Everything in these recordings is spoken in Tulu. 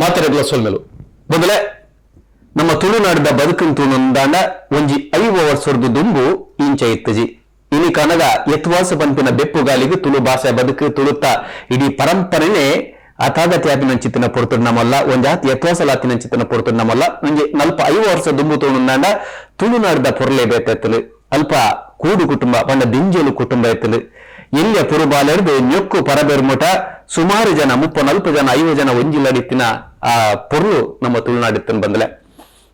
ಮಾತೆರೆಗ್ಲ ಸೊಲ್ಮೆಲು ಮೊದಲೇ ನಮ್ಮ ತುಳುನಾಡಿದ ಬದುಕಿನ ತೂನೊಂದಾಂಡ ಒಂಜಿ 50 ವರ್ಷದ ದುಂಬು ಇಂಚ ಇತ್ತಜಿ. ಇನಿ ಕನಗ ಎತ್ವಾಸ ಪನ್ಪಿನ ಬೆಪ್ಪುಗಾಲಿಗೆ ತುಳು ಭಾಷೆ ಬದುಕು ತುಳುತ್ತ ಇಡೀ ಪರಂಪರೆನೇ ಅತಾಗತಿ ಆಪಿನಂಚಿತ್ತಿನ ಪೊರ್ತುಡು ನಮಲ್ಲ ಒಂಜಾತ್ ಎತ್ವಾಸಲಾತಿನಂಚಿತ್ತಿನ ಪೊರ್ತುಡು ನಮಲ್ಲ. ಒಂಜಿ 40-50 ವರ್ಷ ದುಂಬು ತೂನೊಂದಾಂಡ ತುಳುನಾಡಿದ ಪೊರ್ಲೆ ಬೇತೆತ್ತಲು. ಅಲ್ಪ ಕೂಡು ಕುಟುಂಬ ಪಂಡ ದಿಂಜಲು ಕುಟುಂಬ ಎತ್ತಲು. ಎಲ್ಲಿಯ ಪುರುಬಾಲೆರ್ದು ñೊಕ್ಕು ಪರಬೆರ್ಮುಟ ಸುಮಾರು ಜನ 30-40 ಜನ 50 ಜನ ಒಂಜಿ ಲಡಿತ್ತಿನ ಆ ಪೊರ್ಲು ನಮ್ಮ ತುಳುನಾಡಿತ್ತನ್ ಬಂದಲೆ.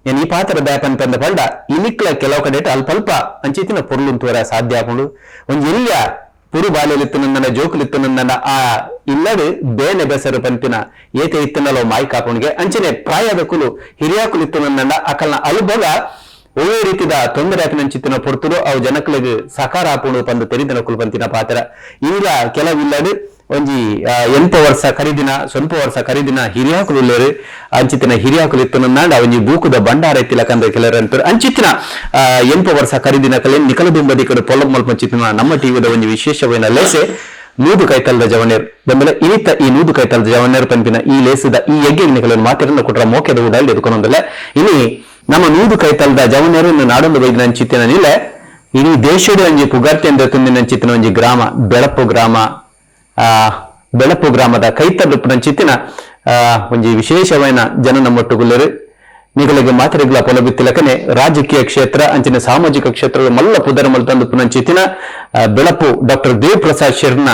నేను ಈ ಪಾತ್ರ ದಾಕಂತಂದ ಪಂಡ ಇನಿಕ್ಲ ಕೆಲವು ಕಡೆ ಅಲ್ಪ ಅಲ್ಪ ಅಂಚಿತ್ತಿನ ಪೊರ್ಲು ತೋರ ಸಾಧ್ಯ ಆಪುಂಡು. ಒಂಜಿ ಎಲ್ಲಿಯ ಪುರು ಬಾಲೆಲಿತ್ತನಂದನ ಜೋಕುಲಿತ್ತನಂದನ ಆ ಇಲ್ಲಡು ಬೇನೆ ಬೆಸರು ಪನ್ಪಿನ ಏತೆ ಇತ್ತನಲೋ ಮಾಯ್ಕ ಆಪುಣಿಗೆ. ಅಂಚನೆ ಪ್ರಾಯದ ಕುಲು ಹಿರಿಯಾಕುಲು ಇತ್ತನಂದನ ಅಕಲ್ನ ಅನುಭವ ಒಳ್ಳೆ ರೀತಿದ ತೊಂದರೆ ಆಪಿನಂಚಿತ್ತಿನ ಪೊರ್ತುಡು ಅವು ಜನಕುಲಿಗೆ ಸಕಾರ ಆಪುಂಡು ಪಂದು ತೆರಿದನ ಕುಲು ಪಂತಿನ ಪಾತ್ರ. ಈಗ ಕೆಲವು ಇಲ್ಲಡು ಒಂಜಿ 8 ವರ್ಷ ಕರಿದಿನ ಸ್ವಲ್ಪ ವರ್ಷ ಕರಿದಿನ ಹಿರಿಯಾಕುಲು ಉಲ್ಲೇರು. ಅಂಚಿತ್ತಿನ ಹಿರಿಯಾಕುಲು ಇತ್ತನಂದಾಂಡ ಒಂಜಿ ಬೂಕುದ ಭಂಡಾರ ಎತ್ತಿಲಕಂದ ಕೆಲವರು ಅಂತಾರೆ. ಅಂಚಿತ್ತಿನ 8 ವರ್ಷ ಕರಿದಿನ ಕಲೆ ನಿಕಲ ದುಂಬದಿ ಕಡೆ ಪೊಲಬ್ ಮಲ್ಪಂಚಿತ್ತಿನ ನಮ್ಮ ಟಿವಿದ ಒಂಜಿ ವಿಶೇಷವಾದ ಲೇಸೆ ನೂದು ಕೈತಲ್ದ ಜವನೇರ್ ಬಂದಲೆ. ಇನಿತ ಈ ನೂದು ಕೈತಲ್ದ ಜವನೇರ್ ಪಂಪಿನ ಈ ಲೇಸದ ಈ ಯಜ್ಞ ನಿಕಲನ್ನು ಮಾತಿರನ್ನ ಕೊಟ್ರ ಮೋಕೆದ ಉಡಲ್ಲಿ ಎದುಕೊಂಡೊಂದಲ್ಲ. ಇನಿ ನಮ್ಮ ನೂದು ಕೈತಲ್ದ ಜವನೇರು ನಾಡೊಂದು ಬೈದಿನ ಅಂಚಿತ್ತಿನ ನಿಲೆ ಇಡೀ ದೇಶದ ಒಂಜಿ ಪುಗರ್ತೆ ತುಂದಿನ ಅಂಚಿತ್ತಿನ ಒಂಜಿ ಗ್ರಾಮ ಬೆಳಪು ಗ್ರಾಮ. ಆ ಬೆಳಪು ಗ್ರಾಮದ ಕೈತಲ್ಲು ಚಿತ್ತಿನ ಒಂಜಿ ವಿಶೇಷವಾದ ಜನ ನಮ್ಮೊಟ್ಟುಗುಲ್ಲರು. ನಿಗಳಿಗೆ ಮಾತ್ರೆಗಳ ಪೊಲಬಿತ್ತಿಲಕನೆ ರಾಜಕೀಯ ಕ್ಷೇತ್ರ ಅಂಚಿನ ಸಾಮಾಜಿಕ ಕ್ಷೇತ್ರದ ಮಲ್ಲ ಪುದರ ಮಲ್ತಂದು ಪುನಂಚಿತ್ತಿನ ಬೆಳಪು ಡಾಕ್ಟರ್ ದೇವ್ ಪ್ರಸಾದ್ ಶೆರ್ನ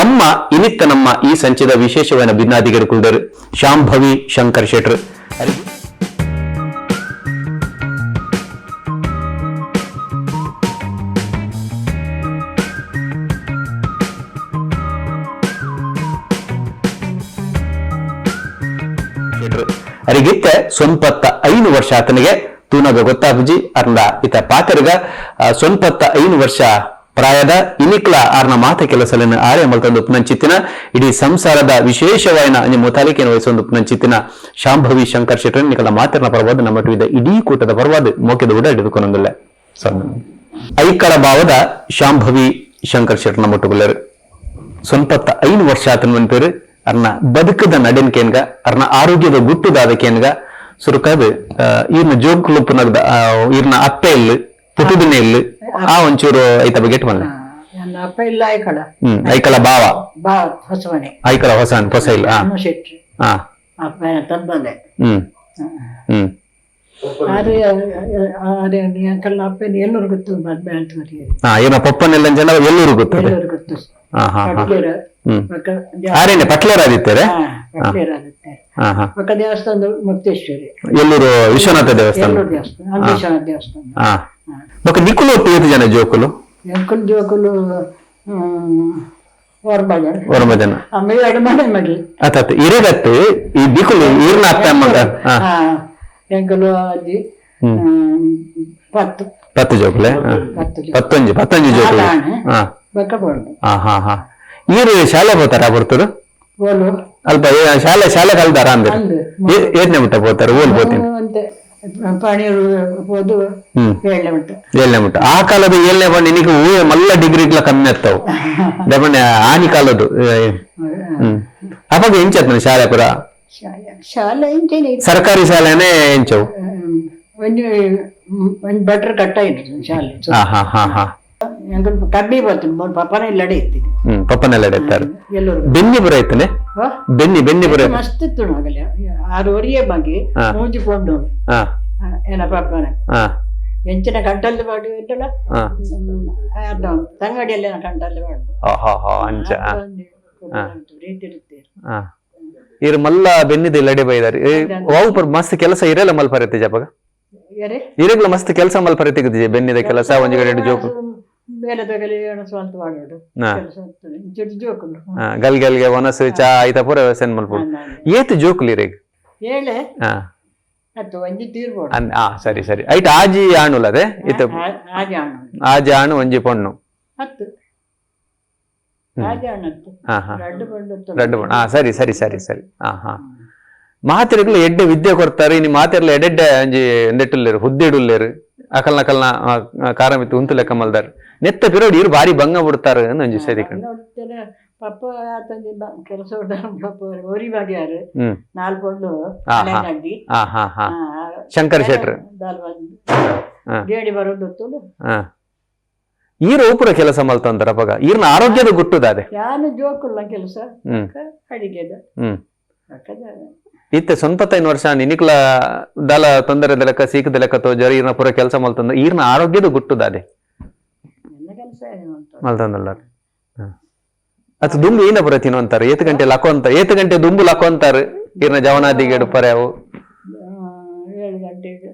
ಅಮ್ಮ ಇನಿತ್ತ ನಮ್ಮ ಈ ಸಂಚಿದ ವಿಶೇಷವಾದ ಭಿನ್ನಾದಿಗರು ಕುಲ್ದರು ಶಾಂಭವಿ ಶಂಕರ್ ಶೆಟ್ರು. ಅರಿಗಿತ್ತೆ ಸೊನ್ಪತ್ತ 5 ವರ್ಷ ಆತನಿಗೆ ತೂನಗ ಗೊತ್ತಾಪುಜಿ ಅರ್ನ ಇತ ಪಾತೆರ್ಗ. ಸೊನ್ಪತ್ತ 5 ವರ್ಷ ಪ್ರಾಯದ ಇನಿಕ್ಲ ಆರ್ನ ಮಾತ ಕೆಲಸలను ಆರ್ಯ ಮಲ್ತಂದು ಪುನಂಚಿತ್ತಿನ ಇಡೀ ಸಂಸಾರದ ವಿಶೇಷವಾಯಿನ ಅಂಜಿ ಮುತಾಲಿಕೆಯನ್ನು ವಹಿಸೊಂದು ಪುನಂಚಿತ್ತಿನ ಶಾಂಭವಿ ಶಂಕರ್ ಶೆಟ್ಟರ್ ನಿಕಲ ಮಾತಿನ ಪರವಾದ ನಮ್ಮ ಟುವಿದ ಇಡೀ ಕೂಟದ ಪರವಾದ ಮೋಕೆದ ಉಡ ಹಿಡಿದುಕೊಂಡೊಂದಿಲ್ಲ. ಐಕಳ ಭಾವದ ಶಾಂಭವಿ ಶಂಕರ್ ಶೆಟ್ಟರ್ನ ಮುಟ್ಟುಗುಲ್ಲರು. ಸೊನ್ಪತ್ತ 5 ವರ್ಷ ಆತನ ಪೇರು. ಅರ್ನ ಬದುಕದ ನಡೆನ್ಕೇನ್ಗ ಅರ್ನ ಆರೋಗ್ಯದ ಗುಟ್ಟುದಾದಕೇನ್ಗ ಸುರುಕಾದ ಈರ್ನ ಜೋಕುಲು ಪುನಗ್ದ ಈರ್ನ ಅಪ್ಪೆ ಇಲ್ಲ ಪುಟುದಿನ ಇಲ್ಲ ಆ ಒಂಚೂರು ಐತ ಬಗ್ಗೆ ಬಂದ. ನನ್ನ ಅಪ್ಪ ಇಲ್ಲ ಐಕಳ. ಐಕಳ ಬಾವ. ಬಾ ಹೊಸಮನೆ. ಐಕಳ ಹೊಸ ಹೊಸ ಇಲ್ಲ. ಶೆಟ್ಟಿ ಅಪ್ಪ ತಂದೆ. ಹ್ಮ್ ಹ್ಮ್ ಆದ್ರೆ ಆದ್ರೆ ಅಂಕಲ್ನ ಅಪ್ಪ ಎಲ್ಲರೂ ಗೊತ್ತು ಅಂತ. ಏನ ಪಪ್ಪನೆಲ್ಲ ಜನ ಎಲ್ಲರೂ ಗೊತ್ತು. ಎಲ್ಲರೂ ಗೊತ್ತು. ಆರೇನೆ ಪಟ್ಲೇರ್ ಆದಿತ್ತಾರೆ. ಪಟ್ಲೇರ್ ಆದಿತ್ಯ. ಪಕ್ಕ ದೇವಸ್ಥಾನ ಮುಕ್ತೇಶ್ವರಿ. ಎಲ್ಲೂರು ವಿಶ್ವನಾಥ ದೇವಸ್ಥಾನ. ಎಲ್ಲೂರು ದೇವಸ್ಥಾನ ವಿಶ್ವನಾಥ ದೇವಸ್ಥಾನ. ಬೊಕ ನಿಕುಲು ಒಟ್ಟು ಏತ್ ಜನ ಜೋಕುಲು? ಎಂಕುಲು ಜೋಕುಲು ಒರ್ಂಬ ಜನ. ಒರ್ಂಬ ಜನ. ಅಮ್ಮ ಎರಡು ಮನೆ ಮಗಿ. ಅತ್ತ ಇರೆಗತ್ತು ಈ ಬಿಕುಲು ಈರ್ನ ಅತ್ತೆ ಅಮ್ಮಗ. ಎಂಕುಲು ಅಜ್ಜಿ 10. 10 ಜೋಕುಲೆ. ಪತ್ತೊಂಜಿ ಪತ್ತೊಂಜಿ ಜೋಕುಲು. ಬೊಕ್ಕ ಬೋಂಡು. ಹಾ ಹಾ ಈರು ಶಾಲೆ ಪೋತಾರ ಬರ್ತರು? ಅಲ್ಪ ಶಾಲೆ ಶಾಲೆ ಕಲ್ದಾರ ಅಂದ್ರೆ ಏತ್ನೆ ಮುಟ್ಟ ಪೋತಾರೆ? ಓಲ್ ಪೋತೀನಿ. ಪಣೀರು ಪೋದು ಏಳನೇ ಮುಟ್ಟ. ಏಳನೇ ಮುಟ್ಟ. ಆ ಕಾಲದ ಏಳನೇ ಬಣ್ಣ ನಿನಗೆ ಊ ಮಲ್ಲ ಡಿಗ್ರಿಗ್ಲ ಕಮ್ಮಿ ಆಗ್ತಾವು ದಮನೆ ಆನಿ ಕಾಲದ್ದು. ಅವಾಗ ಎಂಚತ್ನ ಶಾಲೆ ಪುರ? ಶಾಲೆ ಎಂಚೇನೆ. ಸರ್ಕಾರಿ ಶಾಲೆನೇ ಎಂಚವು? ಒಂಜಿ ಒಂಜಿ ಬಟ್ರ್ ಕಟ್ಟ ಇತ್ತು ಶಾಲೆ. ಹಾ ಹಾ ಹಾ ಹಾ ಎಂಕುಲು ಕಬ್ಬಿ ಬರ್ತದೆ ಪಪ್ಪನ ಇಲ್ಲಡೆ ಇತ್ತಿದೆ. ಪಪ್ಪನೆಲ್ಲ ಇರ್ತಾರೆ. ಎಲ್ಲರೂ. ಬೆನ್ನಿ ಬುರ ಇತ್ತನೆ? ಬೆನ್ನಿ ಬೆನ್ನಿ ಬುರ. ಮಸ್ತ್ ಇತ್ತು ಆಗಲೇ ಆರೂವರೆಗೆ ಬಗ್ಗೆ ಮೂಜಿ ಕೊಂಡು ಏನ ಪಪ್ಪನ ಎಂಚಿನ ಕಂಟಲ್ಲಿ ಪಾಡು ಇಟ್ಟಲ್ಲ ತಂಗಡಿಯಲ್ಲಿ ಕಂಟಲ್ಲಿ ಪಾಡು. ಅಂಚ. ರೀತಿ ಇರುತ್ತೆ. ಇರ್ ಮಲ್ಲ ಬೆನ್ನಿದ ಇಲ್ಲಡೆ ಬೈದಾರೆ. ವಾವು ಪರ್ ಮಸ್ತ್ ಕೆಲಸ ಇರಲ್ಲ ಮಲ್ಪರತ್ತೆ ಜಪಗ. ಇರಗ್ಲ ಮಸ್ತ್ ಕೆಲಸ ಮಲ್ಪರತ್ತೆ ಬೆನ್ನಿದ ಕೆಲಸ ಒಂಜಿ ಕಡೆ ಜೋಕು. ಬೇಲೆ ತಗಲಿ ಸ್ವಂತ ಮಾಡೋಡು ಜೋಕುಲು. ಗಲ್ ಗಲ್ಗೆ ಒನಸು ಚಾ ಐತ ಪೂರ ವ್ಯವಸ್ಥೆ ಮಲ್ಪೊಡು. ಏತ್ ಜೋಕುಲು ಇರೆಗ್? ಏಳೆ. ಅತ್ತು ಒಂಜಿ ತೀರ್ಬೋಡು. ಸರಿ ಸರಿ ಐಟ್ ಆಜಿ ಆಣುಲ ಅದೇ ಇತ್ತ? ಆಜಿ ಆಣು. ಆಜಿ ಆಣು ಒಂಜಿ ಪೊಣ್ಣು. ಹತ್ತು ಆಜಿ ಆಣು ಹತ್ತು. ರಡ್ಡು ಪೊಣ್ಣು. ರಡ್ಡು ಪೊಣ್ಣು. ಸರಿ ಸರಿ ಸರಿ ಸರಿ. ಹಾ ಹಾ ಮಾತೆರ್ಗ್ಲ ಎಡ್ಡೆ ವಿದ್ಯೆ ಕೊಡ್ತಾರೆ. ಇನಿ ಮಾತೆರ್ಲ ಎಡೆಡ್ಡೆ ಒಂಜಿ ನೆಟ್ಟುಲ್ಲೇರು ಹುದ್ದೆಡುಲ್ಲೇರು ಅಕಲ್ನ ಅಕಲ್ನ ಕಾರಮಿತ್ತು ಉಂತು ಲೆಕ್ಕ ಮಲ್ದಾರ್. ನೆತ್ತ ಪಿರೋಡ್ ಇರು ಬಾರಿ ಬಂಗ ಬಿಡ್ತಾರೆ ಒಂಜಿ ಸರಿ. ನೋಡ್ತೇನೆ ಪಪ್ಪ ಆತಂದಿ ಕೆಲಸ ಪಪ್ಪ ಒರಿ ಬಗೆಯಾರು ನಾಲ್ಕು ಪೊಣ್ಣು ಅಡ್ಡಿ ಶಂಕರ್ ಶೆಟ್ರು ಗೇಡಿ ಬರೋದು ಗೊತ್ತು. ಈರ ಉಪುರ ಕೆಲಸ ಮಲ್ತಂತಾರ ಅಪಗ ಈರ್ನ ಆರೋಗ್ಯದ ಗುಟ್ಟುದಾದೆ ಯಾನು ಜೋಕುಲ್ಲ ಕೆಲಸ ಅಡಿಗೆದ ಇತ್ತೆ 95 ವರ್ಷ ನಿನಿಕ್ಲ ದಲ ತೊಂದರೆ ಲೆಕ್ಕ ಸೀಕದ ಲೆಕ್ಕ ತೋಜಾರ ಈರ್ನ ಪೂರ ಕೆಲಸ ಮಲ್ತಂದ ಈರ್ನ ಆರೋಗ್ಯದ ಗುಟ್ಟುದಾದೆ ಮಲ್ತಂದಲ್ಲ. ಅದು ದುಂಬು ಏನ ಪುರ ತಿನ್ನುವಂತಾರೆ ಏತು ಗಂಟೆ ಲಕೋ ಅಂತ ಏತು ಗಂಟೆ ದುಂಬು ಲಕೋ ಅಂತಾರೆ ಈರ್ನ ಜವನಾದಿಗೆ ಪರ ಅವು 7 ಗಂಟೆಗೆ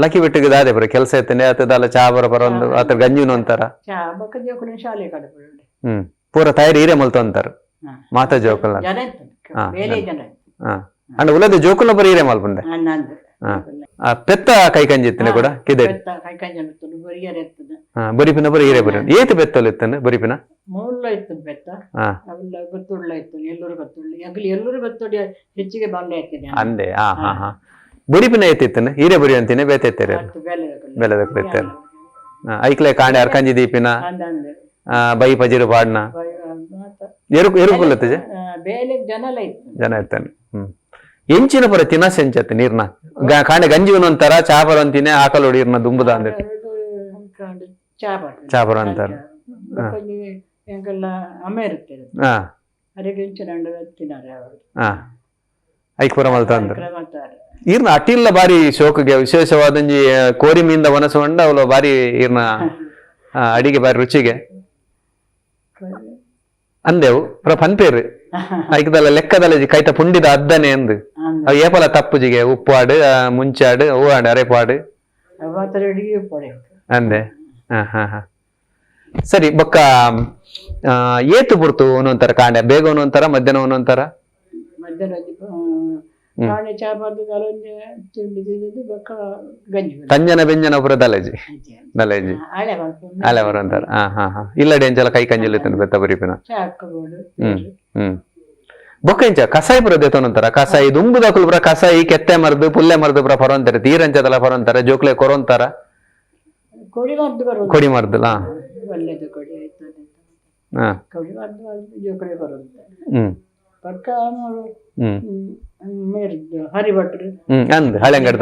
ಲಕ್ಕಿ ಬಿಟ್ಟಿಗೆ ದಾದೆ ಪುರ ಕೆಲಸ ಇತ್ತನೆ ಆತದಲ್ಲ ಚಾ ಬರ ಬರ ಒಂದು ಆತ ಗಂಜಿನ ಅಂತಾರ ಶಾಲೆ ಪೂರ ತಯಾರಿ ಹೀರೆ ಮಲ್ತು ಅಂತಾರ ಮಾತಾ ಜೋಕುಲ ಅಂಡ್ ಉಲದ ಜೋಕುಲ ಬರ ಹೀರೆ ಮಲ್ಪುಂಡೆ ಪೆತ್ತ ಕೈ ಕಂಜಿ ಇತ್ತನೆ ಕೂಡ ಕಿದೆ ಬರಿಪಿನ ಬರ ಹೀರೆ ಬರಿ ಏತು ಪೆತ್ತಲ್ ಇತ್ತನೆ ಬರಿಪಿನ ಮೂಲ ಇತ್ತು ಬೆತ್ತ ಅವೆಲ್ಲ ಗೊತ್ತುಳ್ಳ ಇತ್ತು ಎಲ್ಲರೂ ಗೊತ್ತುಳ್ಳಿ ಅಗಲಿ ಎಲ್ಲರೂ ಗೊತ್ತುಳ್ಳಿ ಹೆಚ್ಚಿಗೆ ಬಾಲ್ಯ ಇತ್ತೇನೆ ಅಂದೆ ಹಾ ಹಾ ಹಾ ಬರಿಪಿನ ಏತಿತ್ತನೆ ಹೀರೆ ಬರಿ ಅಂತೀನಿ ಬೇತೈತೇರೆ ಬೆಲೆದ ಇತ್ತೇನೆ ಐಕ್ಲೆ ಕಾಂಡೆ ಅರ್ಕಂಜಿ ದೀಪಿನ ಬೈ ಪಜಿರು ಪಾಡ್ನ ಎರುಕುಲತ್ತೆ ಬೇಲೆ ಜನ ಜನ ಇರ್ತಾನೆ. ಎಂಚಿನ ಪರ ತಿನಸ್ ಎಂಚತ್ತೆ ನೀರ್ನ ಕಾಂಡೆ ಗಂಜಿ ಅಂತಾರ ಚಾ ಬರ ಅಂತೀನಿ ಆಕಲೋಡಿ ಇರ್ನ ದುಂಬುದ ಅಂದ್ರೆ ಚಾ ಬರ ಅಂತಾರ ಐಕ್ಪುರ ಮಲ್ತ ಅಂದ್ರೆ ಈರ್ನ ಅಟಿಲ್ಲ ಬಾರಿ ಶೋಕಗೆ ವಿಶೇಷವಾದಂಜಿ ಕೋರಿ ಮೀಂದ ವನಸುಂಡ ಅವಳು ಬಾರಿ ಈರ್ನ ಅಡಿಗೆ ಬಾರಿ ರುಚಿಗೆ ಅಂದೆವು ಪ್ರ ಪನ್ಪೇರು ಐಕದಲ್ಲ ಲೆಕ್ಕದಲ್ಲ ಕೈತ ಪುಂಡಿದ ಅದ್ದನೆ ಎಂದು ಅವು ಏಪಲ ತಪ್ಪುಜಿಗೆ ಉಪ್ಪಾಡು ಮುಂಚಾಡು ಹೂವಾಡು ಅರೆಪಾಡು ಅಂದೆ. ಹಾ ಹಾ ಹಾ ಸರಿ ಬೊಕ್ಕ ಏತು ಪುರ್ತು ಒಂದೊಂಥರ ಕಾಂಡೆ ಬೇಗ ಒಂದೊಂಥರ ಮಧ್ಯಾಹ್ನ ಒಂದೊಂಥರ ತಂಜನ ಬೆಂಜನ ಪುರ ದಲಜಿ ದಲಜಿ ಅಲೆ ಬರುವಂತಾರ. ಹಾ ಹಾ ಹಾ ಇಲ್ಲಡೆ ಎಂಚಲ ಕೈ ಕಂಜಿಲ್ ಬೆತ್ತ ಬರಿಪಿನ. ಹ್ಮ್ ಹ್ಮ್ ಬೊಕ್ಕ ಎಂಚ ಕಸಾಯಿ ಪುರ ದೇತನಂತಾರ ಕಸಾಯಿ ದುಂಬುದಕುಲು ಪುರ ಕಸಾಯಿ ಕೆತ್ತೆ ಮರ್ದು ಪುಲ್ಲೆ ಮರ್ದು ಪುರ ಪರವಂತಾರೆ ತೀರಂಚದಲ್ಲ ಪರವಂತಾರೆ ಜೋಕ್ಲೆ ಕೊರೊಂತಾರ ಕೊಡಿ ಮರ್ದಲ್ಲ. ಹ್ಮ್ ಅಂದ್ ಹಳೆಂಗಡ್ದ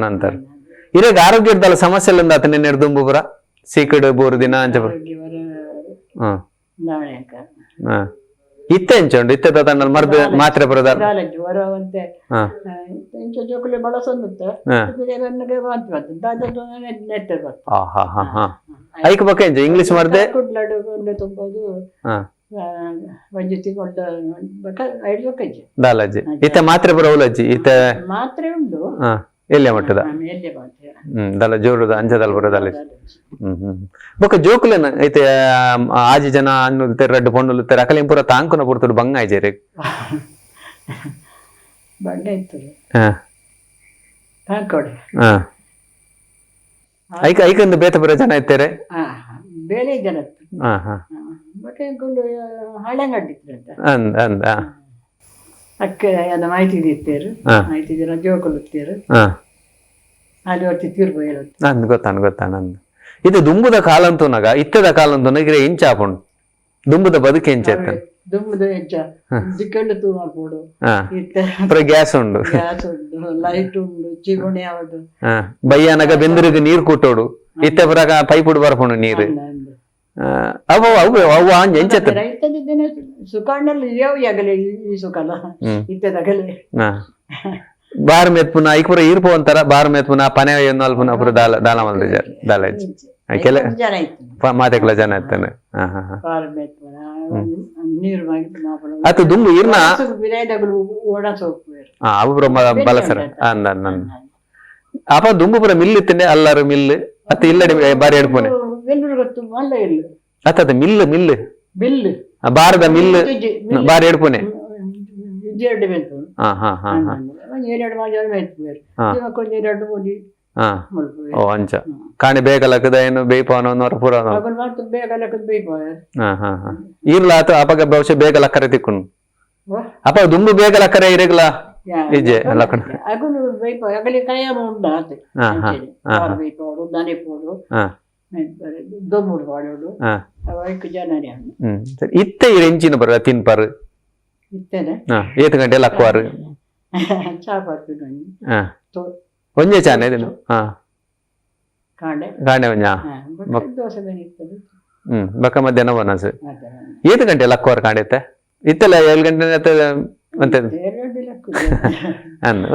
ಅಂತಾರೆ. ಇರಾಗ ಆರೋಗ್ಯದಲ್ಲ ಸಮಸ್ಯೆ ಇಲ್ಲ ಆತ ನಿನ್ನೆ ದುಂಬು ಪುರ ಸೀಕಡ್ ಬೋರು ದಿನ ಅಂಚ ಇತ್ತೆ ಎಂಚ ಉಂಟು ಇತ್ತೆ ತಣ್ಣಲ್ ಮರ್ದು ಮಾತ್ರೆ ಪುರದ ಐಕ್ ಬೊಕ್ಕ ಎಂಚ ಇಂಗ್ಲಿಷ್ ಮರ್ದೆ ದಾಲಜ್ಜಿ ಇತ್ತೆ ಮಾತ್ರೆ ಪುರ ಉಲಜ್ಜಿ ಇತ್ತೆ ಮಾತ್ರೆ ಉಂಟು ಎಲ್ಲಿಯ ಮಟ್ಟದ ದಲ ಜೋರುದ ಅಂಚದಲ್ ಪುರ ದಾಲಜ್ಜಿ. ಹ್ಮ್ ಹ್ಮ್ ಬೊಕ್ಕ ಜೋಕುಲೇನ ಐತೆ ಆಜಿ ಜನ ಅಣ್ಣುಲ್ತೇರ್ ರಡ್ಡು ಪೊಣ್ಣುಲ್ತೇರ್ ಅಕಲಿಂ ಪೂರ ತಾಂಕುನ ಪುರ್ತುಡು ಬಂಗ ಆಯ್ಜೇರಿ ಬಂಗ ಇತ್ತು ಐಕ ಐಕಂದು ಬೇತ ಪುರ ಜನ ಇತ್ತೇರೆ ಬೇಲೆ ಜನ ಅಂದ್ ಅಂದ್ ಅಕ್ಕ ಮಾಹಿತಿ ಇತ್ತೇರು ಮಾಹಿತಿ ಜನ ಜೋಕುಲುತ್ತೇರು ಅಲ್ಲಿ ಒತ್ತಿ ತೀರ್ಪು ಹೇಳುತ್ತೆ ಅಂದ್ ಗೊತ್ತಾನ ಗೊತ್ತಾನ ಅಂದ್ ಇದು ದುಂಬುದ ಕಾಲಂತೂನಗ ಇತ್ತದ ಕಾಲಂತೂನಗ ಇಂಚ ಆಪುಂಡು ದುಂಬುದ ಬದುಕು ಎಂಚ ದುಂಬುದ ಎಂಚ ದಿಕ್ಕಂಡು ತೂ ಮಾಡ್ಬೋದು ಗ್ಯಾಸ್ ಉಂಡು ಗ್ಯಾಸ್ ಉಂಡು ಲೈಟ್ ಉಂಡು ಚಿಗುಣಿ ಯಾವುದು ಬಯ್ಯನಗ ಬೆಂದರಿಗೆ ನೀರು ಕೂಟೋಡು ಇತ್ತೆ ಪುರಗ ಪೈಪುಡು ಬರ್ಪುಂಡು ನೀರು ಅವು ಅವು ಅವು ಎಂಚ ಸುಖಾಂಡಲ್ಲಿ ಯಾವ ಆಗಲಿ ಈ ಸುಖಲ್ಲ ಇತ್ತದಾಗಲಿ ಬಾರ್ ಮೆತ್ಪುನ ಐಕ್ ಪೂರ ಈರ್ಪು ಅಂತಾರ ಬಾರ್ ಮೆತ್ಪುನ ಪನೆ ಅಲ್ಪುನ ಪೂರ ದಾಲ ದಾಲ ಮಲ್ದಿಜಾರ್ ದಾಲ ಕೆಲ ಮಾತೆಕ್ಲ ಜನ ಇತ್ತಾನೆ. ಅತು ದುಂಬು ಈರ್ನ ಅವು ಪೂರ ಬಲಸರ ಅಂದ ಅಂದ ಅಪ ದುಂಬು ಪೂರ ಮಿಲ್ ಇತ್ತನೆ ಅಲ್ಲಾರು ಮಿಲ್ ಅತ್ತ ಇಲ್ಲಡಿ ಬಾರಿ ಎಡ್ಪುನೆ ಅತ್ತ mill mill bill ಬಾರದ ಮಿಲ್ ಬಾರಿ ಎಡ್ಪುನೆ ಓ ಅಂಚ ಕಾಣೆ ಬೇಗ ಲಕ್ಕದ ಏನು ಬೇಯ್ಪಾನ ಪೂರ ಈರ್ಲ ಆತ ಅಪಗ ಬಹುಶಃ ಬೇಗ ಲಕ್ಕರೆ ತಿಕ್ಕುನು ಅಪ ದುಂಬು ಬೇಗ ಲಕ್ಕರೆ ಇರಗ್ಲ ಇಜ್ಜೆ ಲಕ್ಕಣ ದೊಮ್ಮುಡು ಪಾಡೋಡು ಅವು ಜನರೇ. ಇತ್ತೆ ಎಂಚಿನ ಬರ ತಿನ್ಪಾರು ಇತ್ತೇನೆ ಏತ್ ಗಂಟೆ ಲಕ್ವಾರು ಚಾ ಬರ್ತೀನಿ. ಒಂಜೆ ಚಾನೆ ಕಾಂಡೆ ಕಾಂಡೆ ಒಂಜಾ ದೋಸೆ ಬೇರೆ. ಬಕ್ಕ ಮಧ್ಯಾಹ್ನ ಬನಸ್ ಏತ್ ಗಂಟೆ ಲಕ್ವಾರು ಕಾಂಡೆತ್ತೆ ಇತ್ತೆಲ್ಲ 7 ಗಂಟೆ ಮತ್ತೆ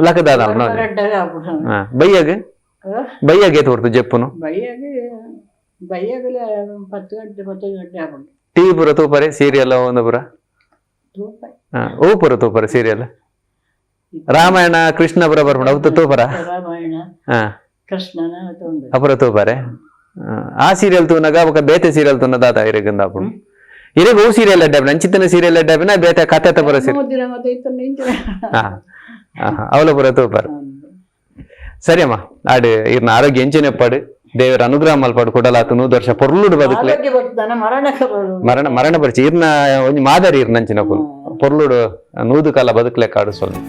ಲಕ್ಕದಾದ ಬೈಯಾಗ ಬೈಯಾಗ ಏತ್ ಹೊರ್ತು ಜಪ್ಪುನು ಬೈಯಾಗ ಬೈಯಾಗಲ 10 ಗಂಟೆ 10 ಗಂಟೆ ಆಪುಂಡು. ಟಿವಿ ಪೂರ ತೂಪರೆ ಸೀರಿಯಲ್ ಒಂದು ಪೂರ ಓ ಪೂರ ತೂಪರೆ ಸೀರಿಯಲ್ ರಾಮಾಯಣ ಕೃಷ್ಣ ಪುರ ಬರ್ಪುಂಡು ಅವು ತೂಪರ ರಾಮಾಯಣ ಕೃಷ್ಣನ ಅಪುರ ತೂಪರೆ ಆ ಸೀರಿಯಲ್ ತೂನಾಗ ಬೊಕ ಬೇತೆ ಸೀರಿಯಲ್ ತೂನ ದಾದ ಇರೆಗಂದ ಆಪುಂಡು. ಇರೆಗ್ ಓ ಸೀರಿಯಲ್ ಅಡ್ಡಾಪಿನ ಅಂಚಿತ್ತನ ಸೀರಿಯಲ್ ಅಡ್ಡಾಪಿನ ಬೇತೆ ಕತೆ ಪೂರ ಸೀರಿಯಲ್ ಅವಲ ಪೂರ ತೂಪರ್. ಸರಿ ಅಮ್ಮ ಆಡು ಇರ್ನ ಆರೋಗ್ಯ ಎಂಚಿನೆಪ್ಪಾಡು ದೇವರ ಅನುಗ್ರಹ ಮಲ್ಪಾಡು ಕೊಡಲಾತು 100 ವರ್ಷ ಪೊರ್ಲುಡು ಬದುಕಲೆ ಮರಣ ಮರಣ ಪರಿಚಯ ಇರ್ನ ಒಂಜಿ ಮಾದರಿ ಇರ್ನ ಅಂಚಿನ ಪೊರ್ಲುಡು 100 ಕಾಲ ಬದುಕಲೆ ಕಾಡು ಸೊಲ್ಲು.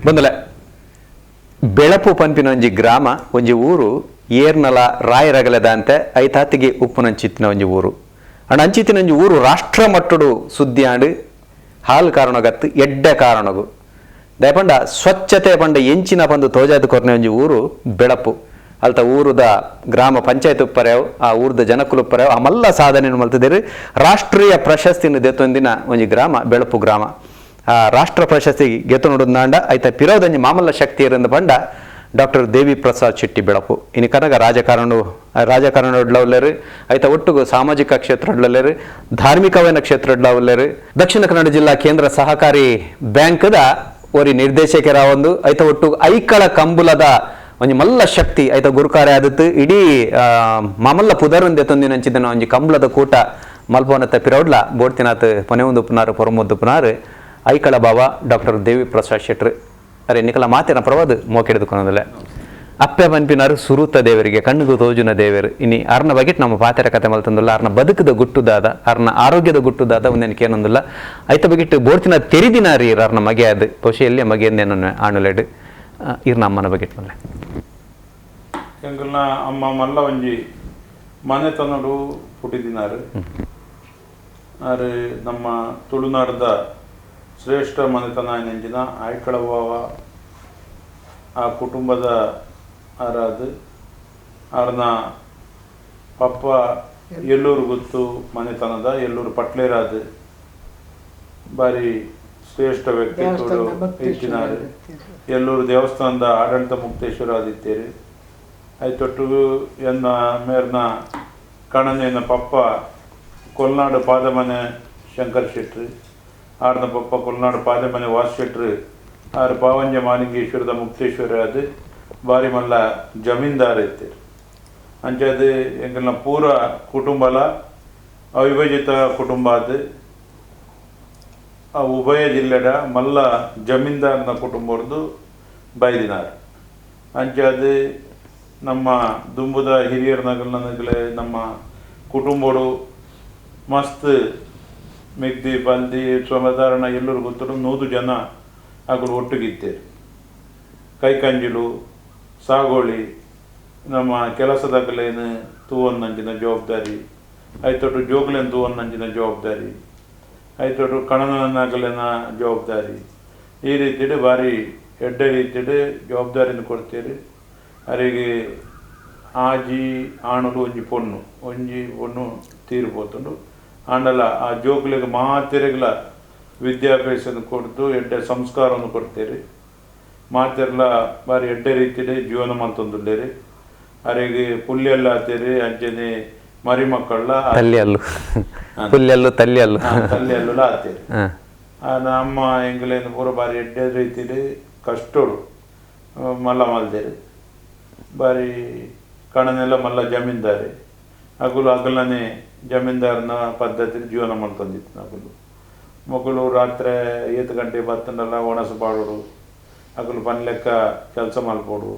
ಬಂದಲೆ ಬೆಳಪು ಪನ್ಪಿನ ಒಂಜಿ ಗ್ರಾಮ ಒಂಜಿ ಊರು ಏರ್ನಲ ರಾಯರಗಲದಂತೆ ಐತಾತಿಗೆ ಉಪ್ಪುನಂಚಿತ್ತಿನ ಒಂಜಿ ಊರು. ಅಂಡ್ ಅಂಚಿತ್ತಿನ ಒಂಜಿ ಊರು ರಾಷ್ಟ್ರ ಮಟ್ಟಡು ಸುದ್ದಿ ಆಂಡ್ ಹಾಲು ಕಾರಣಗತ್ತು ಎಡ್ಡೆ ಕಾರಣಗು ದಯಪಂಡ ಸ್ವಚ್ಛತೆ ಪಂಡ ಎಂಚಿನ ಪಂದು ತೋಜಾದ ಕೊರ್ನೆ ಒಂಜಿ ಊರು ಬೆಳಪು. ಅಲ್ತ ಊರುದ ಗ್ರಾಮ ಪಂಚಾಯತ್ ಉಪ್ಪರ್ಯಾವು ಆ ಊರದ ಜನಕುಲು ಉಪ್ಪರ್ಯಾವು ಆ ಮಲ್ಲ ಸಾಧನೆಯನ್ನು ಮಲ್ತಿದ್ದೀರಿ. ರಾಷ್ಟ್ರೀಯ ಪ್ರಶಸ್ತಿಯನ್ನು ದೆತ್ತೊಂದಿನ ಒಂಜಿ ಗ್ರಾಮ ಬೆಳಪು ಗ್ರಾಮ. ಆ ರಾಷ್ಟ್ರ ಪ್ರಶಸ್ತಿ ಗೆತ್ತು ನೋಡುದಾಂಡ ಐತ ಪಿರೋದಂಜಿ ಮಾಮಲ್ಲ ಶಕ್ತಿ ಇರಂದ ಪಂಡ ಡಾಕ್ಟರ್ ದೇವಿ ಪ್ರಸಾದ್ ಶೆಟ್ಟಿ ಬೆಳಪು. ಇನ್ನು ಕನಗ ರಾಜಕಾರಣಡ್ಲವ್ಲೇರು ಐತ ಒಟ್ಟುಗು ಸಾಮಾಜಿಕ ಕ್ಷೇತ್ರಡ್ಲಲ್ಲೇರು ಧಾರ್ಮಿಕವೈನ ಕ್ಷೇತ್ರಡ್ಲವ್ಲೇರು ದಕ್ಷಿಣ ಕನ್ನಡ ಜಿಲ್ಲಾ ಕೇಂದ್ರ ಸಹಕಾರಿ ಬ್ಯಾಂಕ್ದ ಒರಿ ನಿರ್ದೇಶಕರ ಒಂದು ಐತ ಒಟ್ಟು ಐಕಳ ಕಂಬುಲದ ಒಂಜಿ ಮಲ್ಲ ಶಕ್ತಿ ಐತ ಗುರುಕಾರೆ ಆದತ್ತು ಇಡೀ ಮಾಮಲ್ಲ ಪುದರುಂದೆ ತೊಂದಿನಂಚಿದನ ಒಂಜಿ ಕಂಬಳದ ಕೂಟ ಮಲ್ಪವನತ್ತ ಪಿರೌಡ್ಲ ಬೋಡ್ತಿನಾತ್ ಪೊನೆ ಒಂದು ಪುನಾರು ಪೊರಮೊದ್ದು ಪುನಾರು ಐಕಳ ಬಾಬಾ ಡಾಕ್ಟರ್ ದೇವಿ ಪ್ರಸಾದ್ ಶೆಟ್ರು ಅರೆ ನಿಕಲ ಮಾತಿನ ಪ್ರವಾದ ಮೋಕೆಡ್ದುಕೊನದಲ್ಲ ಅಪ್ಪೆ ಪನ್ಪಿನಾರು ಸುರುತ ದೇವರಿಗೆ ಕಣ್ಣುಗು ತೋಜುನ ದೇವರು ಇನಿ ಅರ್ನ ಬಗ್ಗೆ ನಮ್ಮ ಪಾತೆರ ಕತೆ ಮಲ್ತಂದುಲ್ಲ ಅರ್ನ ಬದುಕದ ಗುಟ್ಟುದಾದ ಅರ್ನ ಆರೋಗ್ಯದ ಗುಟ್ಟುದಾದ ಒಂದೇನಕ್ಕೆ ಏನೊಂದಿಲ್ಲ ಐತ ಬಗೆಟ್ಟು ಬೋಡ್ತಿನ ತೆರಿದಿನಾರಿ ಅರ್ನ ಮಗೆ ಅದು ಬಹುಶಃ ಎಲ್ಲಿಯ ಮಗೆ ಆಣುಲೆಡ್ ಇರ್ನ ಅಮ್ಮನ ಬಗ್ಗೆ ಮಲ್ಲೆ ಎಂಕಲ್ನ ಅಮ್ಮ ಮಲ್ಲ ಒಂಜಿ ಮನೆತನಡು ಪುಟ್ಟಿದಿನಾರು ಆರು ನಮ್ಮ ತುಳುನಾಡದ ಶ್ರೇಷ್ಠ ಮನೆತನ ನೆಂಜಿನ ಆಯ್ಕಳವಾವ ಆ ಕುಟುಂಬದ ಆರಾದು ಆರ್ನ ಪಪ್ಪ ಎಲ್ಲೂರು ಗೊತ್ತು ಮನೆತನದ ಎಲ್ಲೂರು ಪಟ್ಲೇರಾದು ಬಾರಿ ಶ್ರೇಷ್ಠ ವ್ಯಕ್ತಿತ್ವರು ಇತ್ತಿನಾರು ಎಲ್ಲೂರು ದೇವಸ್ಥಾನದ ಆಡಳಿತ ಮುಕ್ತೇಶ್ವರ ಆದಿತ್ತೇರು ಆಯ್ತೊಟ್ಟು ಎನ್ನ ಮೇರ್ನ ಕಣನೆಯನ್ನ ಪಪ್ಪ ಕೊಲ್ನಾಡು ಪಾದಮನೆ ಶಂಕರ್ ಶೆಟ್ರು ಆರ್ನ ಪಪ್ಪ ಕೊಲ್ನಾಡು ಪಾದಮನೆ ವಾಸ್ ಶೆಟ್ರು ಆರು ಪಾವಂಜ ಮಾಲಿಂಗೇಶ್ವರದ ಮುಕ್ತೇಶ್ವರ ಅದು ಬಾರಿ ಮಲ್ಲ ಜಮೀನ್ದಾರ ಇತ್ತೇರು ಅಂಚಾದ ಎಂಕಲ್ನ ಪೂರ ಕುಟುಂಬಲ ಅವಿಭಜಿತ ಕುಟುಂಬ ಅದು ಆ ಉಭಯ ಜಿಲ್ಲೆಡ ಮಲ್ಲ ಜಮೀನ್ದಾರನ ಕುಟುಂಬದ್ದು ಬೈದಿನಾರು ಅಂಚಾದ ನಮ್ಮ ದುಂಬುದ ಹಿರಿಯರ ನಗಲೇ ನಮ್ಮ ಕುಟುಂಬಡು ಮಸ್ತ್ ಮಿಗ್ದಿ ಬಲ್ದಿ ಸಾಧಾರಣ ಎಲ್ಲರೂ ಗೊತ್ತರು 100 ಜನ ಅಗಳು ಒಟ್ಟಿಗಿತ್ತೇರು. ಕೈಕಂಜಿಲು ಸಾಗೋಳಿ ನಮ್ಮ ಕೆಲಸದಾಗಲೇನು ತೂವನ್ನಂಚಿನ ಜವಾಬ್ದಾರಿ ಆಯ್ತೊಟ್ಟು ಜೋಗ್ಲೇನು ತೂವನ್ನಂಚಿನ ಜವಾಬ್ದಾರಿ ಆಯ್ತೊಟ್ಟು ಕಣನಗಲೇನ ಜವಾಬ್ದಾರಿ ಈ ರೀತಿಡು ಭಾರಿ ಎಡ್ಡೆ ರೀತಿಡು ಜವಾಬ್ದಾರಿನ ಕೊಡ್ತೀರಿ. ಅರಿಗೆ ಆಜಿ ಆಣುಲು ಒಂಜಿ ಪೊಣ್ಣು ತೀರು ಪೋತುಂಡು ಆಂಡಲ ಆ ಜೋಕುಲಿಗೆ ಮಾತೆರೆಗ್ಲ ವಿದ್ಯಾಭ್ಯಾಸನ ಕೊಡ್ದು ಎಡ್ಡೆ ಸಂಸ್ಕಾರವನ್ನು ಕೊಡ್ತೀರಿ. ಮಾತೆರ್ಲ ಬಾರಿ ಎಡ್ಡೆ ರೀತಿಡೆ ಜೀವನ ಮಲ್ತೊಂದುಲ್ಲೆರ್ ಅರೆಗ್ ಪುಲ್ಯಲ್ಲ ಆತೇರು ಅಂಚನೆ ಮರಿ ಮಕ್ಕಳ ತಲ್ಯಲ್ಲು ಪುಲ್ಯಲ್ಲು ತಲ್ಯಲ್ಲು ತಲ್ಯಲ್ಲುಲ ಆತೇರು. ನಮ್ಮ ಎಂಕ್ಲೆನ್ ಪೂರ ಬಾರಿ ಎಡ್ಡೆ ರೀತಿಡ್ ಕಷ್ಟೊಡು ಮಲ್ಲ ಮಲ್ದೆರ್ ಬಾರಿ ಕಣನೆಲ್ಲ ಮಲ್ಲ ಜಮೀನ್ದಾರೆ ಅಕುಲು ಅಕಲನೆ ಜಮೀನ್ದಾರನ ಪದ್ಧತಿ ಜೀವನ ಮಲ್ತೊಂದಿತ್ತಿನ ಅಕುಲು ಮೊಕುಲು ರಾತ್ರೆ 8 ಗಂಟೆ ಬತ್ತಂಡಲ ಒಣಸು ಪಾಡೋಡು ಅಕುಲು ಪನ್ಲೆಕ್ಕ ಕೆಲಸ ಮಲ್ಪೋಡು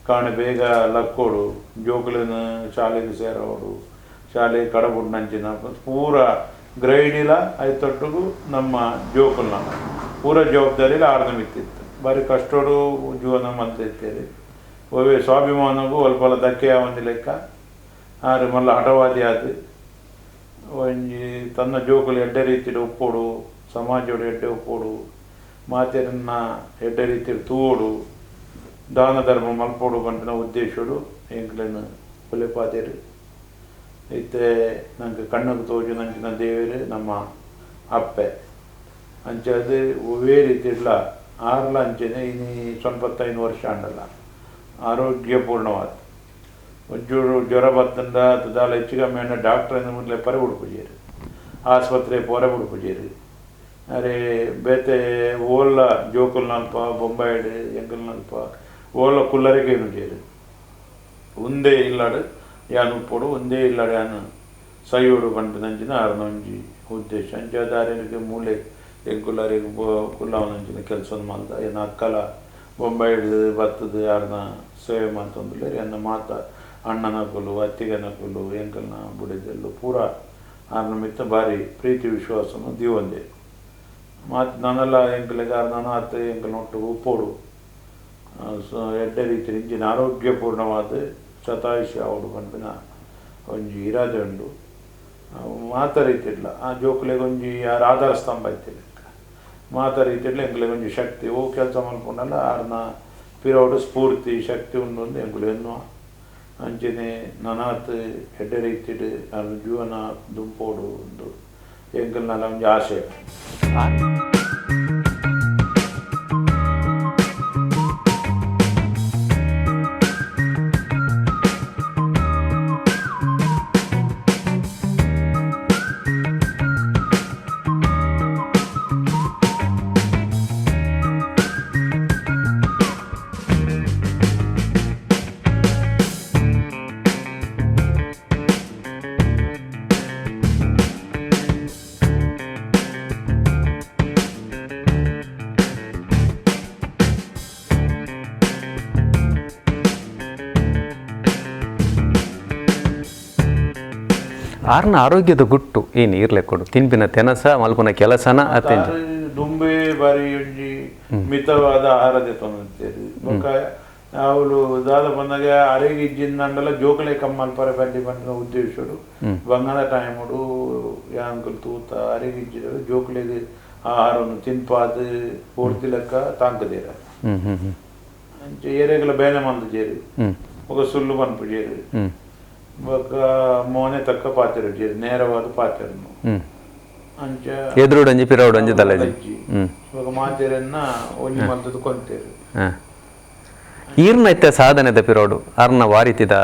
ಕಾಣೆ ಬೇಗ ಲಕ್ಕೋಡು ಜೋಕುಲೆನ್ ಶಾಲೆಗೆ ಸೇರೋಡು ಶಾಲೆ ಕಡಬುಡ್ನಂಚಿನ ಪೂರ ಗ್ರೈಡಿಲ ಐತೊಟ್ಟುಗು ನಮ್ಮ ಜೋಕುಲ್ನ ಪೂರ ಜವಾಬ್ದಾರಿಲ ಆರ್ನ ಮಿತ್ತಿತ್ತು ಬಾರಿ ಕಷ್ಟೋಡು ಜೀವನ ಮಲ್ತಿತ್ತೇರಿ ಒವ್ವೆ ಸ್ವಾಭಿಮಾನಗೂ ಅಲ್ಪಲ ಧಕ್ಕೆ ಒಂದು ಲೆಕ್ಕ ಆರು ಮಲ್ಲ ಹಠವಾದಿ ಆದ್ ಒಂಜಿ ತನ್ನ ಜೋಕುಲು ಎಡ್ಡೆ ರೀತಿಡ್ ಉಪ್ಪೋಡು ಸಮಾಜೋಡು ಎಡ್ಡೆ ಉಪ್ಪೋಡು ಮಾತೆರನ್ನ ಎಡ್ಡೆ ರೀತಿಡ್ ತೂವೋಡು ದಾನ ಧರ್ಮ ಮಲ್ಪೋಡು ಪನ್ಪಿನ ಉದ್ದೇಶೋಡು ಎಂಕ್ಲೆನ್ ಬುಲೆಪಾದೆರ್. ಇತ್ತೆ ನಂಗೆ ಕಣ್ಣುಗ್ ತೋಜುನಂಚಿನ ದೇವೆರ್ ನಮ್ಮ ಅಪ್ಪೆ ಅಂಚಾದ್ ಒವ್ವೇ ರೀತಿಡ್ಲ ಆರ್ಲ ಅಂಚನೆ ಇನಿ 95 ವರ್ಷ ಆಂಡಲ ಆರೋಗ್ಯಪೂರ್ಣವಾದ ಒಂಚೂರು ಜ್ವರ ಬತ್ತಂಡ ದಾಲ ಹೆಚ್ಚು ಕಮ್ಮಿ ಆಂಡ ಡಾಕ್ಟ್ರ್ ಮೊದಲೇ ಪರೆ ಉಡುಪುಜೆರ್ ಆಸ್ಪತ್ರೆ ಪೋರೆ ಉಡುಪುಜೆರ್ ಅರೆ ಬೇತೆ ಓಲ್ಲ ಜೋಕುಲ್ನಲ್ಪ ಬೊಂಬಾಯಿಡ್ ಎಂಕಲ್ನಲ್ಪ ಓಲ್ಲ ಕುಲ್ಲರಿಗೆ ಏನುಜೆರ್ ಒಂದೇ ಇಲ್ಲಡ್ ಯಾನ್ ಉಪ್ಪೊಡು ಒಂದೇ ಇಲ್ಲಡ್ ಯಾನ್ ಸೈಯೋಡು ಪನ್ಪಿನಂಚಿನ ಆರ್ನ ಒಂಜಿ ಉದ್ದೇಶ. ಅಂಚಾದ್ ಆರೆಗ್ ಮೂಲೆ ಎಂಕುಲು ಕುಲ್ಲವನಂಚಿನ ಕೆಲಸ ಮಲ್ತ ಎನ್ನ ಅಕ್ಕಲ ಬೊಂಬಾಯಿಡ್ ಬತ್ತದು ಆರ್ನ ಸೇವೆ ಮಲ್ತೊಂದುಲ್ಲೆರ್. ಎನ್ನ ಮಾತ ಅಣ್ಣನಕುಲು ಅತ್ತಿಗೆನಕುಲು ಎಂಕಲ್ನ ಬುಡೆದೆಲ್ಲು ಪೂರ ಆರ್ನ ಮಿತ್ತ ಬಾರಿ ಪ್ರೀತಿ ವಿಶ್ವಾಸನು ದೀವೊಂದೆರ್. ಮಾತ್ ನನಲ ಎಂಕಲೆಗ್ ಆರ್ ನನಾತ್ ಎಂಕಲ್ನ ಒಟ್ಟುಗು ಉಪ್ಪೊಡು ಎಡ್ಡೆ ರೀತಿ ಇಂಚಿನ ಆರೋಗ್ಯಪೂರ್ಣವಾದ ಶತಾಯುಷಿ ಆವೊಡು ಪನ್ಪಿನ ಒಂಜಿ ಇರಾದೆ ಉಂಡು. ಮಾತ ರೀತಿಡ್ಲ ಆ ಜೋಕುಲೆಗ್ ಒಂಜಿ ಆರ್ ಆಧಾರ ಸ್ತಂಭ ಇತ್ತಿಲ್ಲ ಮಾತ ರೀತಿಡ್ಲ ಎಂಕಲೆಗ್ ಒಂಜಿ ಶಕ್ತಿ ಓ ಕೆಲಸ ಮಲ್ಪುಂಡಲ ಆರ್ನ ಪಿರವುಡು ಸ್ಫೂರ್ತಿ ಶಕ್ತಿ ಉಂಡು ಅಂದ್ ಎಂಕುಲು ಎನ್ನುವ. ಅಂಚನೆ ನನಾತ್ ಎಡ್ಡೆ ರೀತಿಡ್ ಆರ್ನ ಜೀವನ ದುಂಪೋಡು ಉಂದು ಎಂಕಲ್ನಲ ಒಂಜಿ ಆಶಯ. ಆರ್ನ ಆರೋಗ್ಯದ ಗುಟ್ಟು ಏನು ಇರ್ಲೆ ಕೊಡು ತಿನ್ಪಿನ ತೆನಸ ಮಲ್ಪುನ ಕೆಲಸನ ಅತ್ಯಂತ ದುಂಬೆ ಬಾರಿ ಒಂಜಿ ಮಿತವಾದ ಆಹಾರ ದೆತ್ತೊಂದಿತ್ತೆರ್. ಬೊಕ್ಕ ಅವಳು ದಾದ ಪನ್ನಗ ಅರೆಗ್ ಇಜ್ಜಿಂದಂಡಲ ಜೋಕುಲೆ ಕಮ್ಮಿ ಮಲ್ಪರೆ ಬಲ್ಲಿ ಪನ್ಪಿನ ಉದ್ದೇಶಡು ಬಂಗದ ಟೈಮುಡು ಯಾಂಕುಲು ತೂತ ಅರೆಗ್ ಇಜ್ಜಿಡ ಜೋಕುಲೆಗ್ ಆಹಾರವನ್ನು ತಿನ್ಪಾದ್ ಪೂರ್ತಿ ಲೆಕ್ಕ ತಾಂಕುದೆರ್. ಅಂಚ ಏರೆಗ್ಲ ಬೇನೆ ಮಲ್ತುಜೆರ್ ಬೊಕ ಸುಳ್ಳು ಪನ್ಪುಜೆರ್ ಬೊಕ ಮೋನೆ ತಕ್ಕ ಪಾತೆರುಜೆರ್ ನೇರವಾದ ಪಾತೆರುನು ಅಂಚ ಎದುರುಡೊಂಜಿ ಪಿರವುಡೊಂಜಿ ದಾಲ ಇಜ್ಜಿ. ಬೊಕ ಮಾತೆರೆನ್ನ ಒಂಜಿ ಮಲ್ತುದು ಕೊಂತೆರ್. ಈರ್ನ ಇತ್ತೆ ಸಾಧನೆದ ಪಿರೋಡು ಅರ್ನ ವಾರಿತಿದ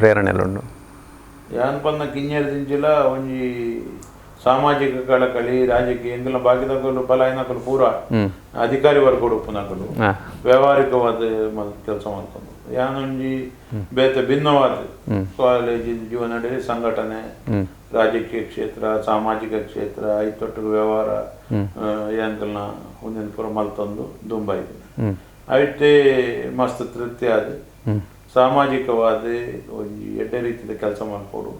ಪ್ರೇರಣೆಲುಂಡು ಯಾನ್ ಪನ್ನ ಕಿഞ്ഞೆರ್ ದಿಂಚಿಲ ಒಂಜಿ ಸಾಮಾಜಿಕ ಕಳಕಳಿ ರಾಜಕೀಯ ಎಂಕಲ್ನ ಬಾಕಿದಕುಲು ಪಲಾಯನಕುಲು ಪೂರ ಅಧಿಕಾರಿ ವರ್ಗಡ್ ಉಪ್ಪುನಕುಲು ವ್ಯಾವಹಾರಿಕವಾದ ಕೆಲಸ ಮಲ್ತೊಂದು ಯಾನೊಂಜಿ ಬೇತೆ ಭಿನ್ನವಾದ ಕಾಲೇಜ್ ಜೀವನಡ್ ಸಂಘಟನೆ ರಾಜಕೀಯ ಕ್ಷೇತ್ರ ಸಾಮಾಜಿಕ ಕ್ಷೇತ್ರ ಐತೊಟ್ಟುಗು ವ್ಯವಹಾರ ಎಂಕಲ್ನ ಉಂದೆನ್ ಪೂರ ಮಲ್ತೊಂದು ದುಂಬಾಯ್ದಿನ ಐತೆ ಮಸ್ತ್ ತೃಪ್ತಿ ಆದ್ ಸಾಮಾಜಿಕವಾದ ಒಂಜಿ ಎಡ್ಡೆ ರೀತಿದ ಕೆಲಸ ಮಲ್ಪೊಡು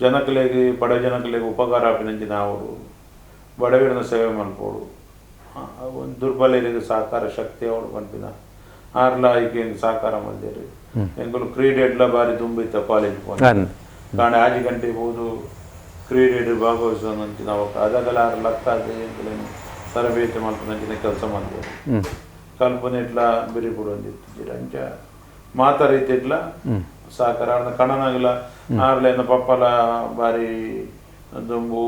ಜನಕುಲೆಗ್ ಬಡ ಜನಕುಲೆಗ್ ಉಪಕಾರ ಆಪಿನಂಚಿನ ಆವೊಡು ಬಡವೆರ್ನ ಸೇವೆ ಮಲ್ಪೊಡು ಒಂದು ದುರ್ಬಲರಿಗೆ ಸಹಕಾರ ಶಕ್ತಿ ಆವೊಡು ಪನ್ಪಿನ ಆರ್ಲ ಐಕ್ ಸಹಕಾರ ಮಲ್ದೆರ್. ಎಂಕುಲು ಕ್ರೀಡೆಡ್ಲ ಬಾರಿ ದುಂಬಿತ್ತ ಕಾಲೇಜ್ ಪೋನಗ ಕಾಂಡೆ 6 ಗಂಟೆ ಪೋದು ಕ್ರೀಡೆಡ್ ಭಾಗವಹಿಸುವಂಚಿನ ಅದಗಲ ಆರ್ ಲಕ್ಕಾದ್ ಎಂಕುಲೆನ್ ತರಬೇತಿ ಮಲ್ಪುನಂಚಿನ ಕೆಲಸ ಮಲ್ದೆರ್. ಕಲ್ಪನೆಟ್ಲ ಬಿರಿ ಬುಡೊಂದಿತ್ತಿಜೆರ್. ಅಂಚ ಮಾತ ರೀತಿಡ್ಲ ಸಹಕಾರ ಆರ್ನ ಕಣನಗಲ ಆರ್ಲೆನ ಪಪ್ಪಲ ಬಾರಿ ದುಂಬು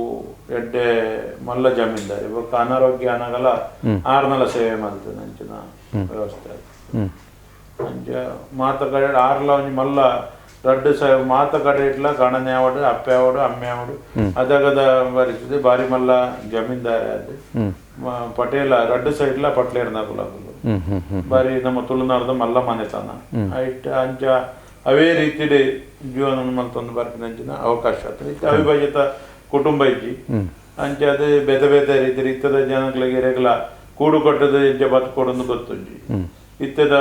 ಎಡ್ಡೆ ಮಲ್ಲ ಜಮೀನ್ದಾರೆ ಬೊಕ್ಕ ಅನಾರೋಗ್ಯ ಆನಗಲ ಆರ್ನಲ ಸೇವೆ ಮಲ್ತುನಂಚಿನ ವ್ಯವಸ್ಥೆ ಆದ್. ಅಂಚ ಮಾತ ಕಡೆ ಆರ್ಲ ಒಂಜಿ ಮಲ್ಲ ರಡ್ಡ್ ಮಾತ ಕಡೆ ಇಟ್ಲ ಕಣನೆ ಆವಡ್, ಅಪ್ಪೆ ಆವಡ್, ಅಮ್ಮೆ ಆವಡ್, ಅದಗದ ಪರಿಸ್ಥಿತಿ ಬಾರಿ ಮಲ್ಲ ಜಮೀನ್ದಾರೆ ಅದು. ಪಟೇಲ ರಡ್ಡ್ ಸೈಡ್ಲ ಪಟ್ಲೇರ್ ನಕುಲು ಹ್ಮ್ ಹ್ಮ್ ಹ್ಮ್ ಬಾರಿ ನಮ್ಮ ತುಳುನಾಡ್ದ ಮಲ್ಲ ಮನೆತನ. ಐಟ್ ಅಂಚ ಅವೇ ರೀತಿಡ್ ಜೀವನ ಮಲ್ತೊಂದು ಬರ್ಪಿನಂಚಿನ ಅವಕಾಶ ಆತು. ಇತ್ತೆ ಅವಿಭಜಿತ ಕುಟುಂಬ ಇಜ್ಜಿ. ಅಂಚ ಅದು ಬೇತೆ ಬೇತೆ ರೀತಿ ಇತ್ತದ ಜನಕ್ಲೆಗ್ ಇರೆಗ್ಲ ಕೂಡು ಕಟ್ಟದ ಎಂಚ ಬದುಕೊಡೊಂದು ಗೊತ್ತುಂಜಿ. ಇತ್ತೆದ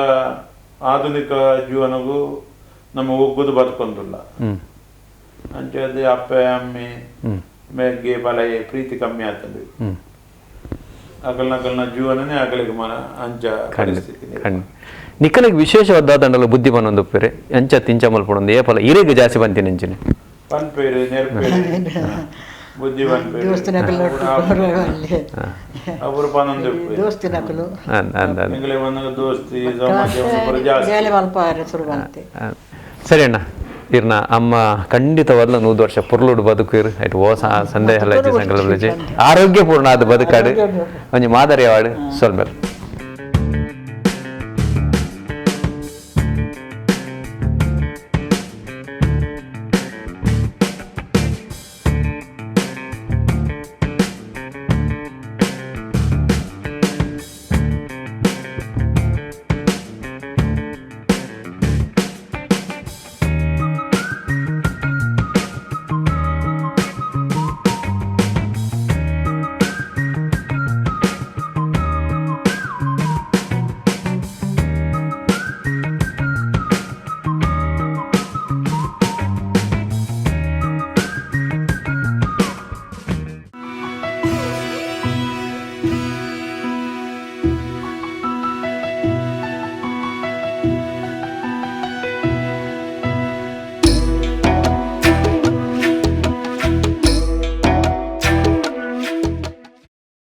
ಆಧುನಿಕ ಜೀವನಗೂ ನಮ್ಮ ಒಗ್ಗುದು ಬದುಕೊಂದುಲ್ಲ. ಅಂಚ ಅದು ಅಪ್ಪೆ ಅಮ್ಮೆ ಮೆಗ್ಗೆ ಪಲಯೆ ಪ್ರೀತಿ ಕಮ್ಮಿ ಆತಂಡು. ಅಕಲ್ನ ಜೀವನನೇ ಅಕಲಿಗೆ ಮನ ಅಂಚ ಪರಿಸ್ಥಿತಿ. ನಿಕಲೆಗ್ ವಿಶೇಷವಾದ ದಂಡಲ ಬುದ್ಧಿ ಪನೊಂದುಪ್ಪೆರೆ ಎಂಚ ತಿಂಚ ಮಲ್ಪೊಡೊಂದು ಏಪಲ ಇರೆಗ್ ಜಾಸ್ತಿ ಪಂತಿನ ಅಂಚಿನ ಪನ್ಪೇರು ನೆರ್ಪೇರು ಬುದ್ಧಿ ಪನ್ಪೇರು. ದೋಸ್ತಿನಕುಲು ಅಲ್ಲಿ. ಅವರು ಪನೊಂದು ದೋಸ್ತಿನಕುಲು. ಅಂದ್ ಅಂದ್ ಅಂದ್. ಎಂಗ್ಲೆ ಬಂದಾಗ ದೋಸ್ತಿ ಸಮಾಜ ಪೂರ ಜಾಸ್ತಿ. ಬೇಲೆ ಮಲ್ಪಾರೆ ಶುರು ಮಲ್ತೆ. ಸರಿ ಅಣ್ಣ, ಇರ್ನ ಅಮ್ಮ ಖಂಡಿತವಾದ್ಲ 100 ವರ್ಷ ಪೊರ್ಲುಡು ಬದುಕಿರು, ಐಟ್ ಓ ಸಂದೇಹ ಇಲ್ಲ, ಸಂಕಲ್ಪ ಆರೋಗ್ಯಪೂರ್ಣ ಆದ್ ಬದುಕಾಡು ಒಂಜಿ ಮಾದರಿ ಅವಾಡು. ಸೊಲ್ಮೆಲ್.